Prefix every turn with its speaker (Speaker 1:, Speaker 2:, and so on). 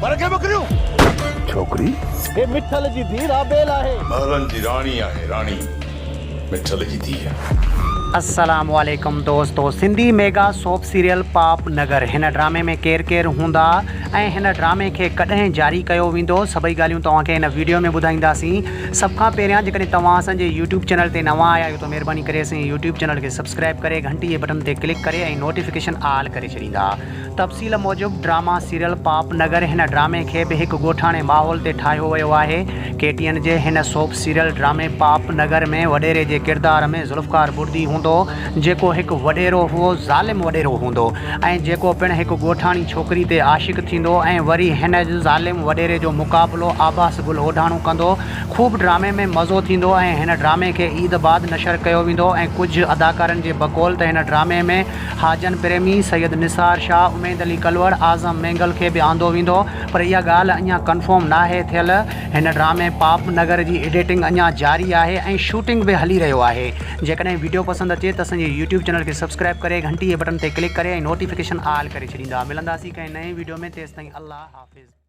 Speaker 1: پر کي ٻڪريون.
Speaker 2: ڇوڪري.
Speaker 1: هي مٺل جي ڌيء رابيل آهي.
Speaker 3: محلن جي راڻي آهي راڻي مٺل جي ڌيء.
Speaker 4: السلام عليڪم دوستو سنڌي ميگا سوپ سيريل پاپ نگر هن ڊرامي ۾ ڪير ڪير هوندا ۽ هن ڊرامي کي ڪڏهن جاري ڪيو ويندو سڀئي ڳالهيون توهان کي هن ويڊيو ۾ ٻڌائينداسين سڀ کان پهريان جيڪڏهن توهان اسان جي يوٽيوب چينل تي نوان آيا آهيو ته مهرباني ڪري اسان جي يوٽيوب چينل کي سبسڪرائب ڪري گهنٽي جي بٽن تي ڪلڪ ڪري ۽ نوٽيفڪيشن آل ڪري ڇڏيندا تفصيل موجب ڊراما سيريل پاپ نگر هن ڊرامي کي به هڪ ڳوٺاڻي ماحول تي ٺاهيو ويو آهي. ڪي ٽي اين جي هن سوپ سيريل ڊرامي پاپ نگر ۾ وڏيري جي ڪردار ۾ ذوالفقار بڙدي هوندو جيڪو هڪ وڏيرو هئو ظالم وڏيرو هوندو ۽ جيڪو پڻ هڪ ڳوٺاڻي ڇوڪري تي عاشق ٿيندو ۽ وري هن ظالم وڏيري جو مقابلو عباس گل اوڍاڻو ڪندو خوب ڊرامي ۾ مزو ٿيندو ۽ هن ڊرامي کي عيد بعد نشر ڪيو ويندو ۽ ڪجهه اداڪارن جي بقول ته هن ڊرامي ۾ حاجن پريمي، سيد نثار شاهه، اميد علي ڪلوڙ، اعظم مينگل کي به آندو ويندو پر اها ڳالهه اڃا ڪنفرم ناهي ٿيل. هن ڊرامي پاپ نگر جي ايڊيٽنگ اڃا جاري آهي ۽ شوٽنگ به هلي رهيو آهي. جيڪڏهن وڊيو پسند اچي ته اسان جي يوٽيوب چينل کي سبسڪرائب ڪري گهنٽي جي بٽن تي ڪلڪ ڪري ۽ نوٽيفڪيشن آل ڪري ڇڏيندا. ملنداسين ڪنهن نئين وڊيو ۾ تيستائين الله حافظ.